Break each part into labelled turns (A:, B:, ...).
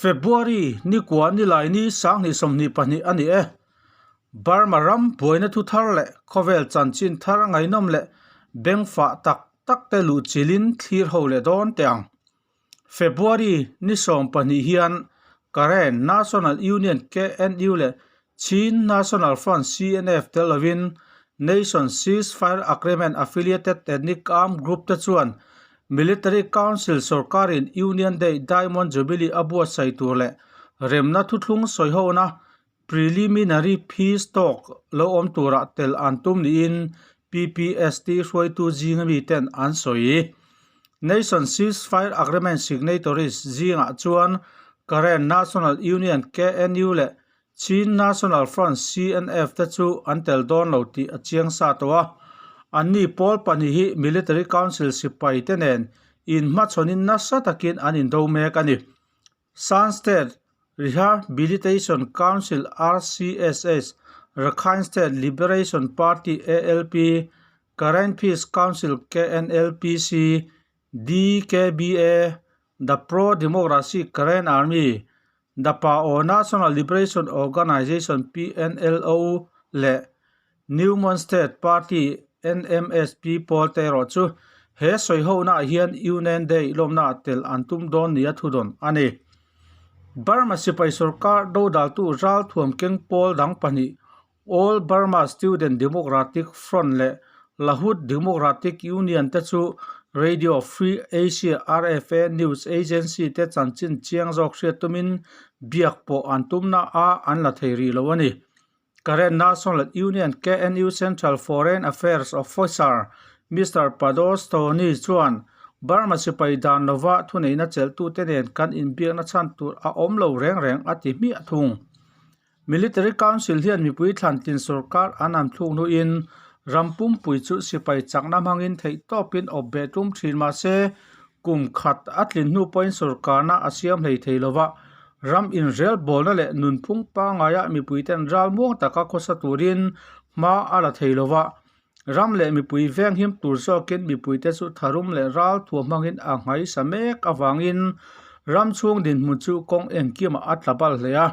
A: February ni kua nilai ni 2022 a ni e. Burma ram buaina thu thar leh khawvel chanchin thar ngaihnawm leh bengfah tak tak te luh chilhin thlir ho leh dawn teh ang. February ni 12 hian Karen National Union, KNU, leh Chin National Front, CNF, tel lovin Nation Ceasefire Agreement Affiliated Ethnic Armed Group te chuan Military Council sorkarin Union Day Diamond Jubilee a buatsaih tur leh remna thuthlung sawihona Preliminary Peace Talk lo awm turah tel an tum niin PPST hruaitu zinga miten an sawi. Nation Ceasefire Agreement signatories zingah chuan Karen National Union, KNU, leh Chin National Front, CNF, te chu an tel dawn lo tih a chiang sa tawh a. Anni pawl pahnih hi Military Council sipai te nen inhmachhawnin nasa takin an indo mek a ni. Shan State Rehabilitation Council, RCSS, Rakhine State Liberation Party, ALP, Karen Peace Council, KNLPC, DKBA, The Pro-Democracy Karen Army, The Pa-O National Liberation Organization, PNLO, leh New Mon State Party, NMSP, pawl te erawh chu he sawihonaah hian Union Day lawmnaah tel an tum dawn nia thudawn a ni. Burma sipai sorkar dodaltu ralthuam keng pawl dang pahnih All Burma Student Democratic Front leh Lahut Democratic Union te chu Radio Free Asia, RFA, news agency te chanchin chiang zawk hriat tumin biak pawh an tumna a an la thei rih lo a ni. Karen National Union, KNU, Central Foreign Affairs Officer Mister Pados Tony chuan Burma sipai dan lova thuneihna chelhtute nen kan inbiakna chhan tur a awm lo reng reng a ti hmiah thung. Military Council hian mipui thlantlin sorkar an an thluk hnuin ram pumpui chu sipai chakna hmangin theihtawpin awp beh tum thin mahse kum khat a tlin hnu pawhin sorkarna a siam hlei thei lova ram inrel bawlna leh nunphung pangaia mipuiten ral muang taka khawsa turin hma a la thei lova ram leh mipui venghim tur zawkin mipuite chu tharum leh ral thuam hmangin a nghaisa mek avangin ram chhung dinhmun chu kawng engkimah a tla bal hle a.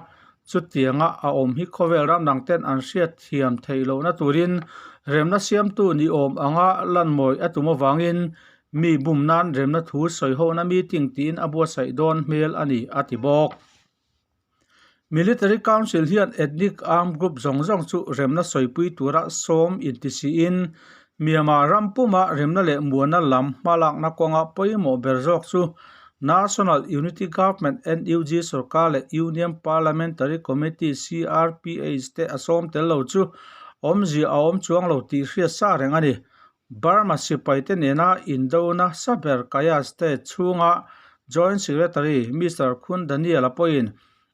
A: Chutianga a awm hi khawvel ram dang ten an hriat thiam theih lohna turin remna siamtu ni awm anga lanmawi a tum avangin mi bum nan remna thu sawihona meeting tiin a buatsaih dawn hmel a ni a ti bawk. Military Council hian ethnic armed group zawng zawng chu remna sawipui tura sawm intisiin Myanmar ram puma remna leh muana lam hmalakna kawnga pawimawh ber zawk chu National Unity Government, NUG, sorkar leh Union Parliamentary Committee, CRPH, te a sawm tel lo chu awmzia a awm chuang lo tih hriat sa reng a ni. Burma sipaite nena indona saber Kaya State chhunga Joint Secretary Mister Khun Daniel-a pawhin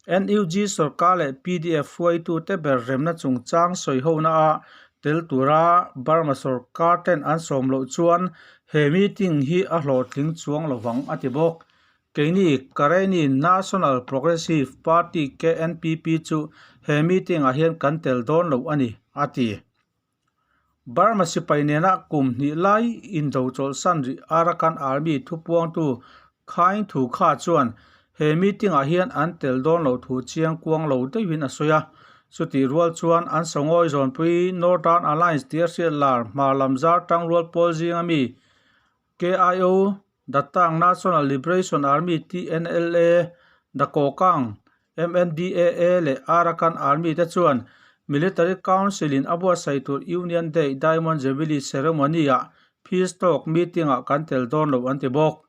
A: NUG sorkar leh PDF hruaitute ber remna chungchang sawihona a tel tura Burma sorkar ten an sawm loh chuan he meeting hi a hlawhtling chuang lovang a ti bawk. Keini Karenni National Progressive Party, KNPP, chu he meeting ah hian kan tel dawn lo a ni, a ti. Burma sipai nena kum hnih lai indo chawlhsan rih Arakan Army thupuangtu Khaing Thu Kha chuan he meeting ah hian an tel dawn loh thu chiang kuang lo deuhin a sawi a. Chutih rual chuan an sawngawi zawnpui Northern Alliance tia hriat lar hmar lam zar tangrual pawl zinga mi KIO, Datang National Liberation Army, TNLA, Dakokang, MNDAA leh Arakan Army te chuan Military Council in a buatsaih tur Union Day Diamond Jubilee Ceremony-ah Peace Talk meeting-ah kan tel dawn lo an ti bawk.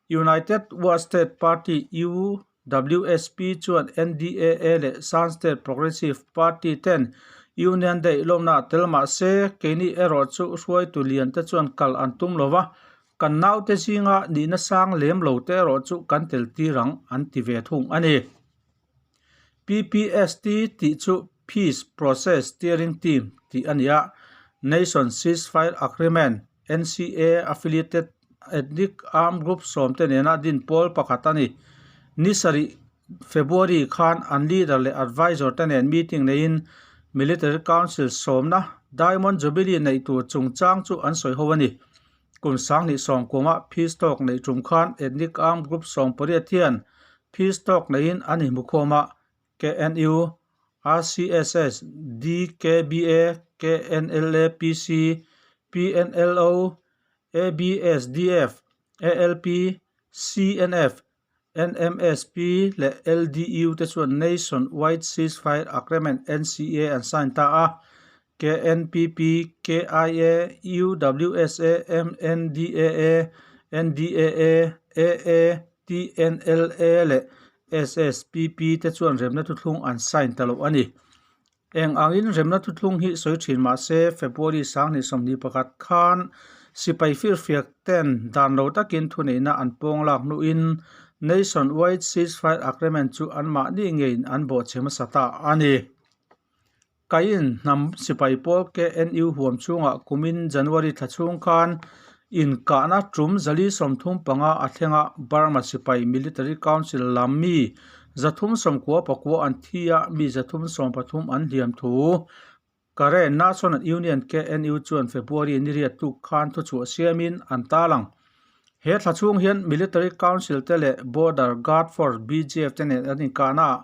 A: United Wa State Party, UWSP, chuan NDAA leh Shan State Progressive Party ten Union Day lawmnaah tel mah se keini erawh chu hruaitu lian te chuan kal an tum lo va, Kan naute zinga nihna sang lem lo te erawh chu kan tel tir ang an ti ve thung a ni. PPST tih chu Peace Process Steering Team tih a ni a, Nation Ceasefire Agreement, NCA, affiliated ethnic armed group sawmte nena din pawl pakhat a ni. Ni sarih February khan an leader leh advisor te nen meeting neiin Military Council sawmna Diamond Jubilee neih tur chungchang chu an sawi ho a ni. Kum 2010 peace talk neih tum khan ethnic armed group 18 hian Peace talk neiin an inhmukhawm a, KNU, RCSS, DKBA, KNLA, PC, PNLO, ABSDF, ALP, CNF, NMSP leh LDU te chuan Nation Wide Ceasefire Agreement, NCA, an sign ta a. KNPP, KIA, UWSA, MNDAA, NDAA, AA, TNLA leh SSPP te chuan remna thuthlung an sign ta lo a ni. Eng angin remna thuthlung hi sawi thin mah se, February 2021 khan sipai firfiak ten dan lo takin thuneihna an pawng lak hnuin Nation Wide Ceasefire Agreement chu anmahni ngeiin an bawhchhe hmasa ta a ni. Kain hnam sipai pawl KNU huam chhungah kumin January thla chhung khan inkahna tum 435 a thleng a, Burma sipai Military Council lam mi 399 an thi a, mi 313 an hliam thu Karen National Union, KNU, chuan February ni riat tluk khan thuchhuah siamin an tarlang. He thla chhung hian Military Council te leh Border Guard Force, BGF, te nen an inkahnaah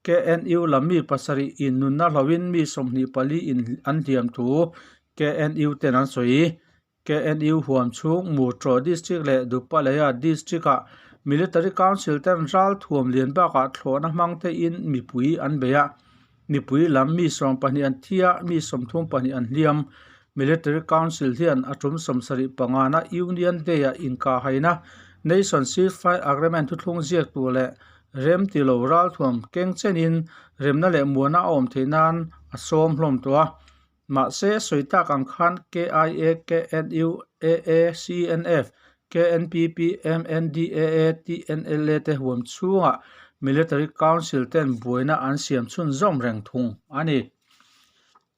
A: KNU lam mi pasarih in nunna hlohin mi 24 in an hliam thu KNU ten an sawi. KNU huam chhung Murtaw District leh Dupalaya District-ah Military Council ten ral thuam lian bakah thlawhna hmang te in mipui an bei a. Mipui lam mi 12 an thi a, mi 34 an hliam. Military Council hian a tum 75 na Union Day-ah inkahhaina Nation Ceasefire Agreement thuthlung ziak tur leh rem ti lo ralthuam keng chenin remna leh muana a awm theih nan a sawm hlawm tawh a. Mahse, sawi tak ang khan KIA, KNU, AA, CNF, KNPP, MNDAA, TNLA te huam chhungah Military Council ten buaina an siam chhunzawm reng thung a ni.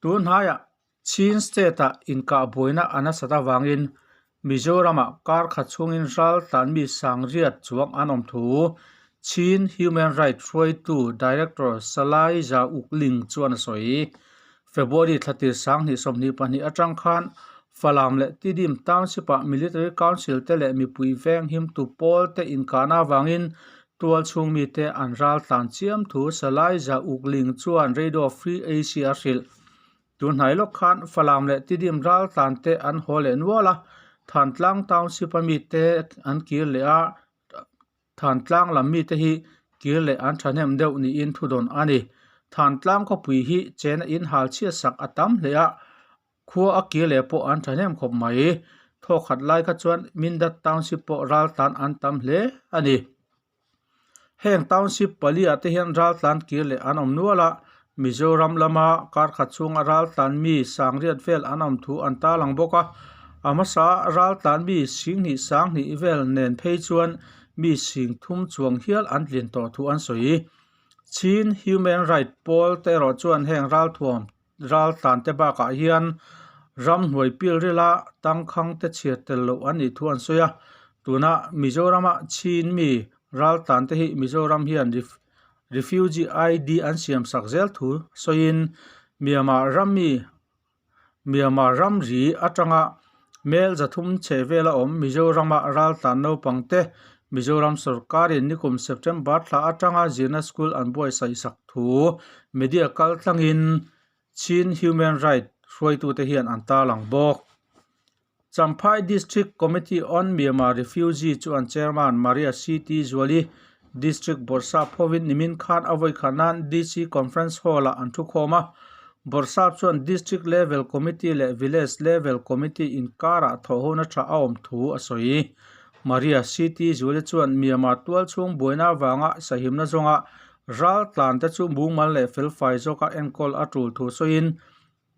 A: Tun hnaiah Chin State-ah inkah buaina a nasat avangin Mizoramah kar khat chhungin ral tlan mi sangriat chuang an awm thu Chin Human Rights hruaitu Director Salai Za Uk Ling chuan a sawi. February thlatir 2022 atang khan Falam leh Tidim Township-ah Military Council te leh mipui veng himtu pawl te inkahna avangin tual chhung mite an ral tlan chiam thu Salai Za Uk Ling chuan Radio Free Asia a hrilh. Tunhnai lawk khan Falam leh Tidim ral tlan te an haw leh nual a, Thantlang Township a mite an kir leh a, Thantlang lam mite hi kir leh an thahnem deuh niin thudawn a ni. Thantlang khawpui hi chena in hal chhiat sak a tam hle a, khua a kir leh pawh an thahnem khawp mai. Thawkhat lai kha chuan Mindat Township pawh ral tlan an tam hle a ni. Heng township pali-ah te hian raltlan kir leh an awm nual a, Mizoram lama karkhat chhunga raltlan mi sangriat vel an awm thu an tarlang bawk a, a hmasa raltlan mi singhnih sanghnih vel nen phei chuan mi sing thum chuang hial an tlin tawh thu an sawi. Chin Human Right pawl te erawh chuan heng ralthuam raltlan te bakah hian ramhnuai pilrila tangkhang te chhiar tel loh an nih thu an sawi a, tuna Mizorama Chin mi raltlan te hi Mizoram hian refugee ID an siam sak zel thu sawiin Myanmar ram mi Myanmar ramri atanga mel zathum chheh vela awm Mizorama raltlan naupang te Mizoram sorkarin nikum September thla atanga zirna school an buaitsaih sak thu media kal tlangin Chin Human Right hruaitute hian an tarlang bawk. Champhai District Committee on Myanmar Refugee chu an Chairman Maria CT Zuali District Bawrhsap hovin nimin khan a vawikhat nan DC Conference Hall-ah an thukhawm a. Bawrhsap chuan District Level Committee leh Village Level Committee inkarah thawhhona tha a awm thu a sawi. Maria CT Zuali chuan Myanmar tual chhung buaina avanga sahimna zawnga ral tlan te chu mumal leh felfai zawka enkawl a tul thu sawiin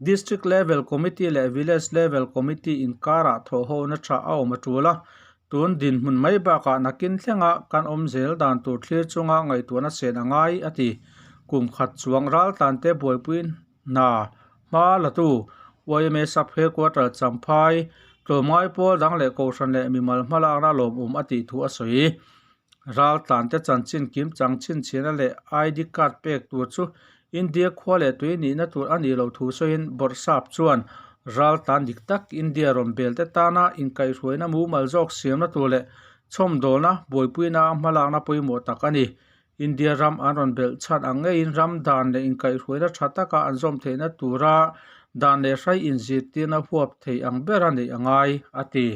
A: District Level Committee leh Village Level Committee inkarah thawhhona tha a awm a tul a, tun dinhmun mai bakah nakin thlenga kan awm zel dan tur thlir chunga ngaihtuahna sen a ngai a ti. Kum khat chuang ral tlan te buaipui hna hma latu YMA Sub Headquarter Champhai tlawmngai pawl dang leh Kohhran leh mimal hmalakna lawmawm a tih thu a sawi. Ral tlante chanchin kim chang chhinchhiahna leh ID card pek tur chu India khua leh tui nihna tur a nih loh thu sawiin Bawrhsap chuan ral tlan dik tak India rawn bel te tana inkaihhruaina mumal zawk siamna tur leh chhawmdawlna buaipuina hmalakna pawimawh tak a ni. India ram an rawn belh chhan ang ngeiin ram dan leh inkaihhruaina tha taka an zawm theihna tura dan leh hrai inzirtirna huap thei ang bera neih a ngai, a ti.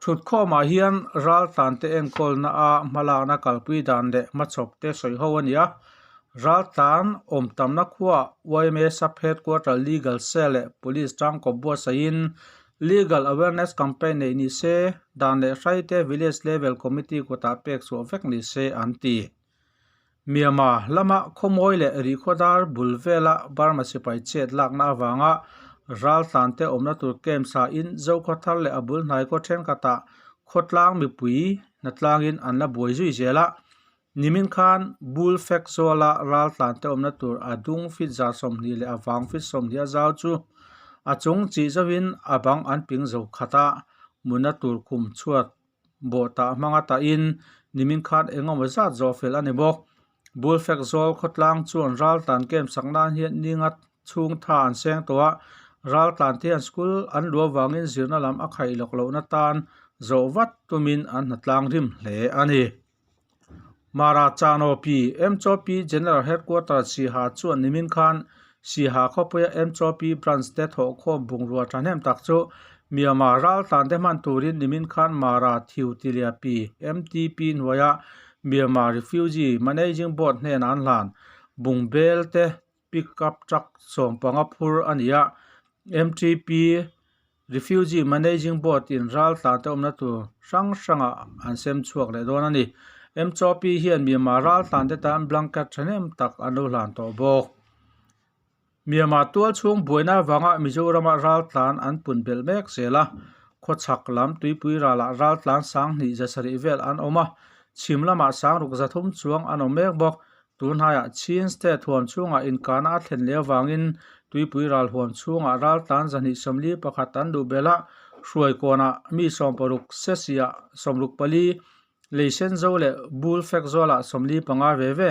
A: Thutkhawmah hian raltlante enkawlna a hmalakna kalpui dan leh hmachhawp te sawi ho a ni a. Raltlan awm tamna khuaah yma Sub Headquarter Legal Cell leh Police tangkawp buatsaihin Legal Awareness Campaign neih ni se, dan leh hraite Village Level Committee kutah pek chhuah vek ni se an ti. Myanmar lama khawmawi leh rihkhawdar bul vela Burma sipai chet lakna avanga raltlante awmna tur camp sain Zokhawthar leh a bul hnai khaw thenkhatah khawtlang mipui hnatlangin an la buai zui zel a. Nimin khan bul fek zawla raltlante awmna tur a dung fit 20 leh a vang fit 20 a zau chu a chung chih zauhin a bang an ping zo khat a, mutna tur khum chhuat bawh tah hmanga tahin nimin khan engemaw zat zawh fel a ni bawk. Bul fek zawl khawtlang chuan raltlan camp sak nan hian ninga chhung tha an seng tawh a, raltlan te hian school an luah vangin zirna lam a khaih lawk lohna tan zawh vat tumin an hnatlang rim hle a ni. Mara Chano Pi, MCOP General Headquarter Siha chuan nimin khan Siha khawpuia MCOP Branch te thawhkhawm bungrua thahnem tak chu Myanmar raltlante hman turin nimin khan Mara Thiutilia Pi, MTP, hnuaia Myanmar Refugee Managing Board hnenah an hlan bungbel te Pickup truck 15 phur a ni a, MTP Refugee Managing Board in raltlante awmna tur hrang hrangah an sem chhuak leh dawn a ni. MCOP hian Myanmar raltlante tan blanket thahnem tak an lo hlan tawh bawk. Myanmar tual chhung buaina avanga Mizorama raltlan an pun belh mek zel a, khawchhak lam tuipui ralah raltlan 2700 vel an awm a, chhim lamah 6300 chuang an awm mek bawk. Tunhnaiah Chin State huam chhungah inkahna a thlen leh avangin tuipui ral huam chhungah raltlan 241 an luh belh a, hruaikawnah mi 60 Sesiah 64, Leisenzo leh Bul Fekzualah 45 ve ve,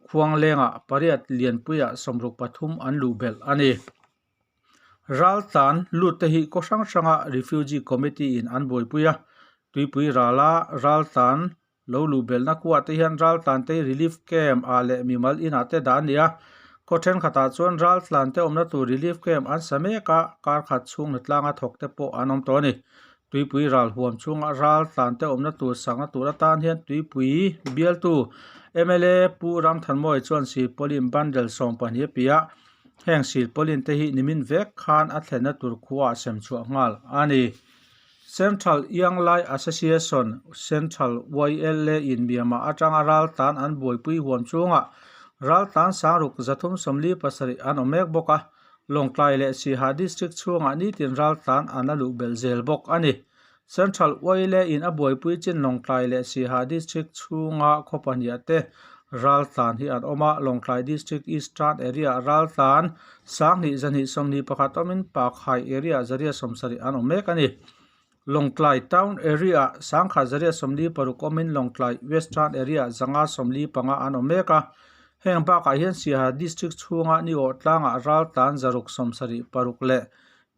A: Khuanglengah pariat Lianpuiah 63 an luh belh a ni. Raltlan lut te hi khaw hrang hranga Refugee Committee in an buaipui a, tuipui rala raltlan Lo luh belhna kuah te hian raltlante relief camp ah leh mimal inah te dah a ni a, khaw thenkhatah chuan raltlante awmna tur relief camp an sa mek a, kar khat chhung hnatlanga thawk te pawh an awm tawh a ni. Tuipui ral huam chhunga raltlante awmna tur sakna tur atan hian tuipui bialtu mla Pu Ramthanmawia chuan silpauline bundle 12 a pi a, heng silpauline te hi nimin vek khan a thlenna tur khuaah sem chhuah nghal a ni. Central Young Lai Association, Central YLA, in Myanmar atanga raltlan an buaipui huam chhungah raltlan 6337 an awm mek bawk a, Lawngtlai leh Siha District chhungah nitin raltlan an la luh belh zel bawk a ni. Central YLA in a buaipui chin Lawngtlai leh Siha District chhunga khaw pahniah te raltlan hi an awm a, Lawngtlai District Eastern Area raltlan 2221 awmin Pakhai area 170 an awm mek a ni. Lawngtlai Town area 1146 awmin Lawngtlai Western area 545 an awm mek a. Heng bakah hian Siaha District chhunga ni awh tlangah raltlan 676 leh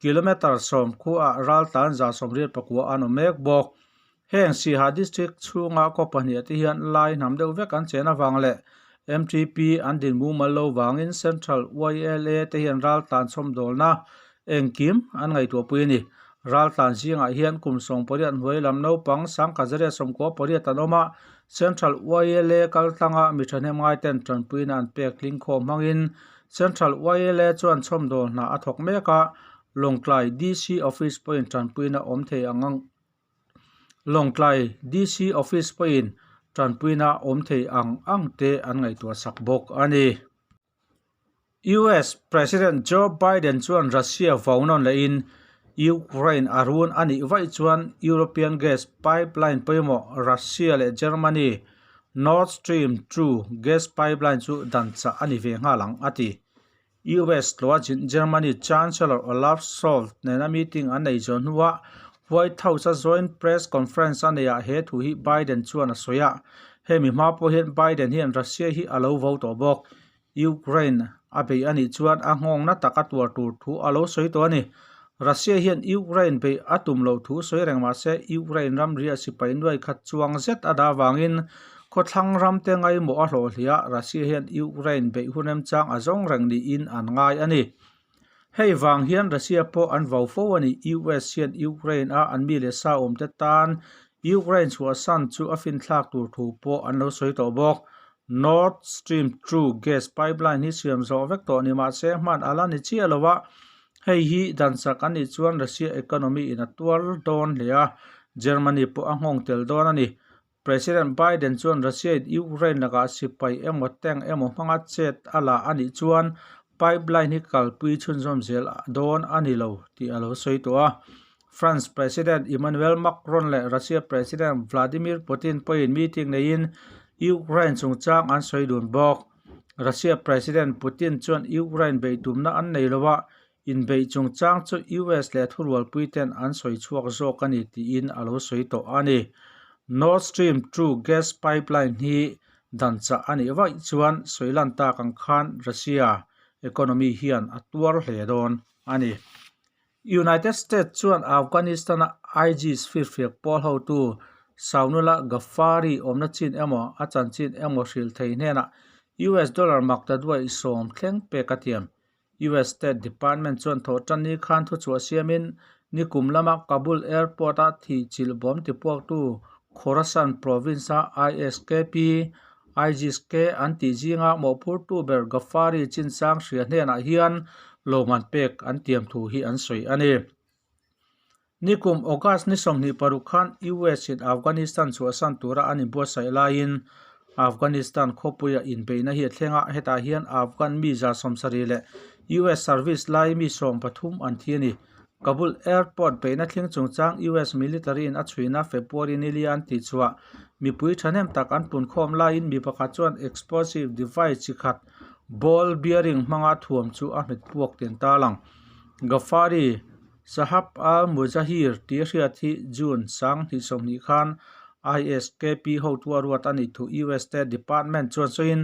A: kilometre 10 khuaah raltlan 189 an awm mek bawk. Heng Siaha District chhunga khaw pahnih te hian lai hnam deuh vek an chen avang leh MTP an din mumal lo vangin Central YLA te hian raltlan chhawmdawlna engkim an ngaihtuahpui a ni. Raltlan zingah hian kum 18 hnuai lam naupang 1998 an awm a, Central YLA kaltlanga mi thahnem ngaiten tanpuina an pek tling khawm hmangin Central YLA chuan chhawmdawl hna a thawk mek a, Lawngtlai DC Office pawhin tanpuina awm thei ang ang. Lawngtlai DC Office pawhin tanpuina awm thei ang ang te an ngaihtuah sak bawk a ni. US President Joe Biden chuan Russia vaunawn lehin Ukraine a run a nih vaih chuan European gas pipeline pawimawh Russia leh Germany Nord Stream 2 gas pipeline chu dan chah a ni ve nghal ang a ti. US tluahchin Germany Chancellor Olaf Scholz nena meeting an nei zawh hnuah White House-a joint press conference a neiah he thu hi Biden chuan a sawi a. Hemi hma pawh hian Biden hian Russia hi a lo vo tawh bawk. Ukraine a beih a nih chuan a nghawngna tak a tuar tur thu a lo sawi tawh a ni. Russia hian Ukraine beih a tum loh thu sawi reng mah se Ukraine ramri a sipai nuai khat chuang zet a dah vangin Khawthlang ramte ngaimawh a hlawhhliah Russia hian Ukraine beih hun remchang a zawng reng niin an ngai a ni. Hei vang hian Russia pawh an vau fo a ni. US hian Ukraine a an mi leh sa awmte tan Ukraine chhuahsan chu a finthlak tur thu pawh an lo sawi tawh bawk. Nord Stream 2 gas pipeline hi siam zawh vek tawh ni mahse hman a la ni chiah lo a, hei hi dansak an nih chuan Russia economy in a tuar dawn hle a, Germany pawh a nghawng tel dawn a ni. President Biden chuan Russia-in Ukraine lakah sipai emaw tank emaw hmanga chet a la a nih chuan pipeline hi kalpui chhunzawm zel dawn a ni lo tih a lo sawi tawh a. France President Emmanuel Macron leh Russia President Vladimir Putin pawhin meeting neiin Ukraine chungchang an sawi dun bawk. Russia President Putin chuan Ukraine beihtumna an nei lo a, inbeih chungchang chu US leh thurualpuiten an sawi chhuak zawk a ni tiin a lo sawi tawh a ni. Nord Stream 2 gas pipeline hi dan chah a nih vaih chuan sawi lan tak ang khan Russia economy hian a tuar hle dawn a ni. United States chuan Afghanistan-a ISIS firfiak pawl hotu Saunullah Ghaffari awmna chin emaw a chanchin emaw hrilh thei hnenah US dollar maktaduai sawm thleng pek a tiam. US State Department chuan thawhtanni khan thuchhuah siamin nikum lama Kabul Airport-a thih chilh bawm tipuaktu Khorasan Province-a ISKP, ISIS-K an tih zinga mawhphurtu ber Ghaffari Chinsang hria hnenah hian lawmman pek an tiam thu hi an sawi a ni. Nikum August ni 26 khan US in Afghanistan chhuahsan tura an inbuatsaih laiin Afghanistan khawpuia inbeihna hi a thleng a, hetah hian Afghan mi 70 leh US service lai mi 13 an thi a ni. Kabul airport beihna thleng chungchang US military in a chhuina February nilia an tihchhuah mipui thahnem tak an punkhawm laiin mi pakhat chuan explosive device chi khat ball bearing hmanga thuam chu a hmet puak tin ta lang. Ghaffari Sahab al-Mujahir tih a hriat hi June 2020 khan ISKP hotu a ruat a nih thu US State Department chuan sawiin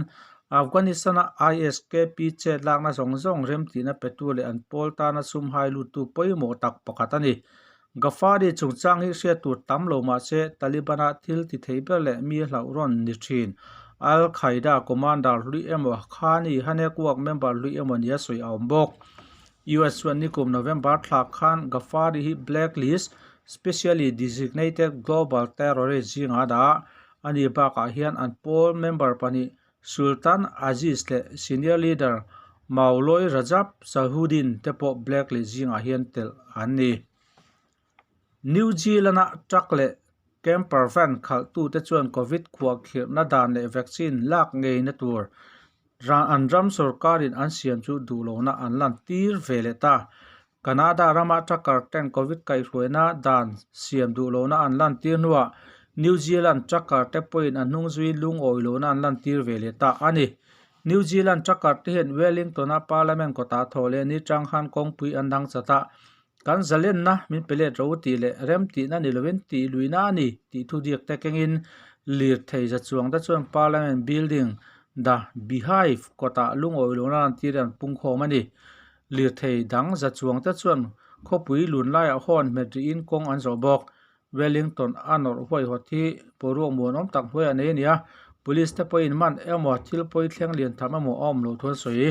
A: Afghanistan-a ISKP chet lakna zawng zawng remtihna petu leh an pawl tana sum hai luttu pawimawh tak pakhat a ni. Ghaffari chungchang hi hriat tur tam lo mah se Taliban-a thil ti thei ber leh mi hlauh rawn ni thin. Al-Qaeda commander hlui emaw Khani Hanekwork member hlui emaw nia sawi a awm bawk. US chuan nikum November thla khan Ghaffari hi blacklist, specially designated global terrorist zingah a dah a, ani bakah hian an pawl member pahnih Sultan Aziz leh senior leader Mauloi Rajab Salhuddin te pawh blacklist zingah hian telh an ni. New Zealand-a truck leh camper van khalhtute chuan Covid khuahkhirhna dan leh vaccine lak ngeina tur an ram sorkarin an siam chu duh lohna an lantir ve leh ta. Canada rama trucker ten Covid kaihhruaina dan siam duh lohna an lantir hnuah New Zealand trucker te pawhin a hnung zui lungawi lohna an lantir ve leh ta a ni. New Zealand trucker te hian Wellington-a Parliament kawtah thawh leh ni chang khan kawngpui an dang chat a, Kan zalenna min pe let ro tih leh rem tihna ni lovin tih luihna a ni tih thu diak te kengin lirthei za chuang te chuan Parliament building The Beehive kawtah lungawi lohna lan tir an pungkhawm a ni. Lirthei dang za chuang te chuan khawpui lun laiah hawn hmet rihin kawng an zawh bawk. Wellington a nawrh huaihawt hi boruak muanawm tak hnuaiah nei a ni a, police te pawhin man emaw thil pawi thleng lian tham emaw a awm loh thu an sawi.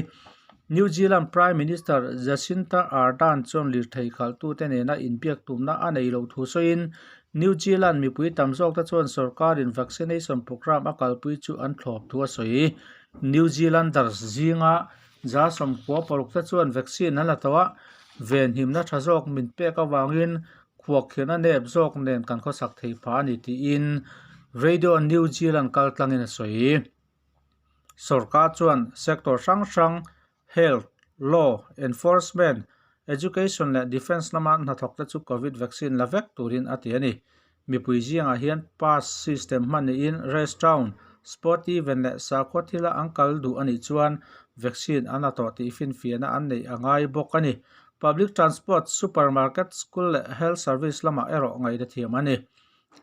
A: New Zealand Prime Minister Jacinda Ardern chuan lirthei khalhtute nena inbiak tumna a nei loh thu sawiin New Zealand mipui tam zawk te chuan sorkarin vaccination programme a kalpui chu an thlawp thu a sawi. New Zealanders zinga 96% te chuan vaccine an la tawh a, venhimna tha zawk min pek avangin Khuakkhiahna nep zawk nen kan khawsak thei phah a ni tiin Radio New Zealand kal tlangin a sawi. Sorkar chuan sector hrang hrang Health, Law Enforcement, Education leh Defence lama hnathawkte chu Covid vaccine la vek turin a ti a ni. Mipui zingah hian pass system hman niin restaurant, sport event leh sakhaw thila an kal duh a nih chuan vaccine an la tawh tih finfiahna an neih a ngai bawk a ni. Public transport, supermarket, school leh health service lamah erawh ngaihna thiam a ni.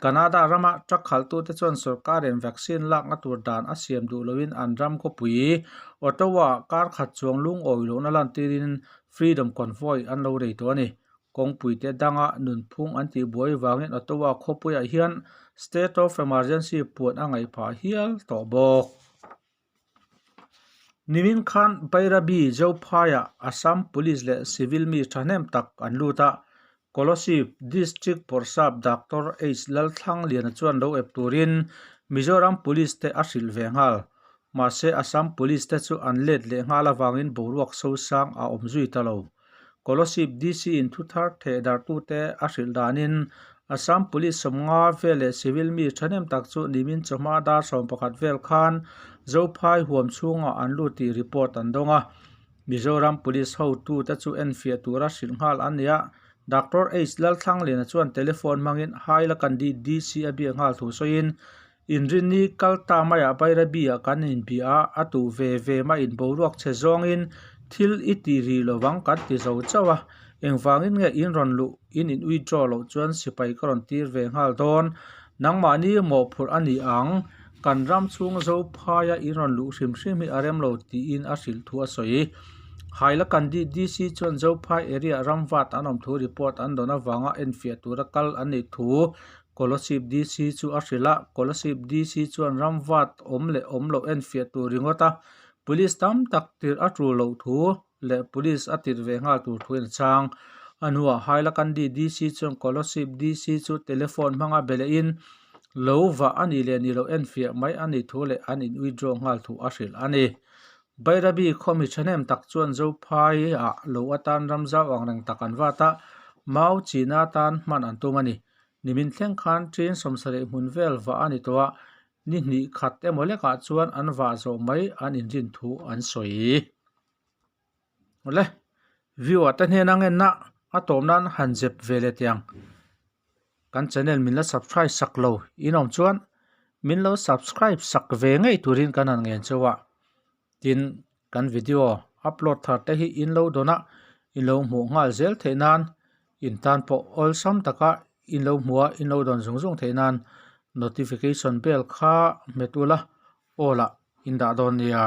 A: Canada rama truck khalhtute chuan sorkarin vaccine lakna tur dan a siam duh loin an ram khawpui Ottawa-ah kar khat chuang lungawi lohna lantirin Freedom Convoy an lo rei tawh a ni. Kawngpuite danga nunphung an tihbuai vangin Ottawa khawpuiah hian State of Emergency puan a ngaih phah hial tawh bawk. Nimin khan Bairabi Zophaiah Assam Police leh Civil mi thahnem tak an lut a, Kolasib District Bawrhsap Doctor H Lalthlangliana chuan lo ep turin Mizoram Police te a hrilh ve nghal. Mahse Assam Police te chu an let leh nghal avangin boruak sosang a awm zui ta lo. Kolasib DC in thuthar theh darhtute a hrilh danin Assam Police sawmnga vel leh civil mi thahnem tak chu nimin chawhma dar 11 vel khan Zophai huam chhungah an lut tih report an dawng a. Mizoram Police hotute chu enfiah tura hrilh nghal an ni a, Doctor H Lalthlangliana chuan telephone hmangin Hailakandi DC a biak nghal thu sawiin, Inrinni kal ta maiah Bairabi-ah kan inbia a, a tuh ve ve maiin boruak chhe zawngin thil i ti ri lovang kan ti zo chauh a, engvangin nge in rawn luh in in withdraw loh chuan sipai ka rawn tir ve nghal dawn, nangmahni mawhphurh a ni ang. Kan ram chhung Zophaia in rawn luh hrim hrim hi a rem lo tiin a hrilh thu a sawi. Hailakandi DC chuan Zophai area ram vat an awm thu report an dawn avanga enfiah tura kal an nih thu Kolasib DC chu a hrilh a. Kolasib DC chuan ram vat awm leh awm loh enfiah tur ringawt a, police tam tak tirh a tul loh thu leh police a tirh ve nghal tur thu in a chang. A hnuah Hailakandi DC chuan Kolasib DC chu telephone hmanga be lehin lo vah a nih leh nih loh enfiah mai a nih thu leh an in withdraw nghal thu a hrilh a ni. Bairabi khawmi thahnem tak chuan Zophai ah lo atan ramzau ang reng tak an vat a, mau china atan hman an tum a ni. Nimin thleng khan train 70 hmun vel vah a ni tawh a, ni hnih khat emaw lekah chuan an vah zawh mai an inrin thu an sawi. Awle, viewer te hnena ngenna a tawm nan han zep ve leh teh ang. Kan channel min la subscribe sak lo in awm chuan min lo subscribe sak ve ngei turin kan han ngen chauh a. Tin, kan video upload thar te hi in lo dawn a, in lo hmuh nghal zel theih nan in tan pawh awlsam taka in lo hmuh a, in lo dawn zung zung theih nan notification bell kha hmet ula aw lah in dah dawn nia.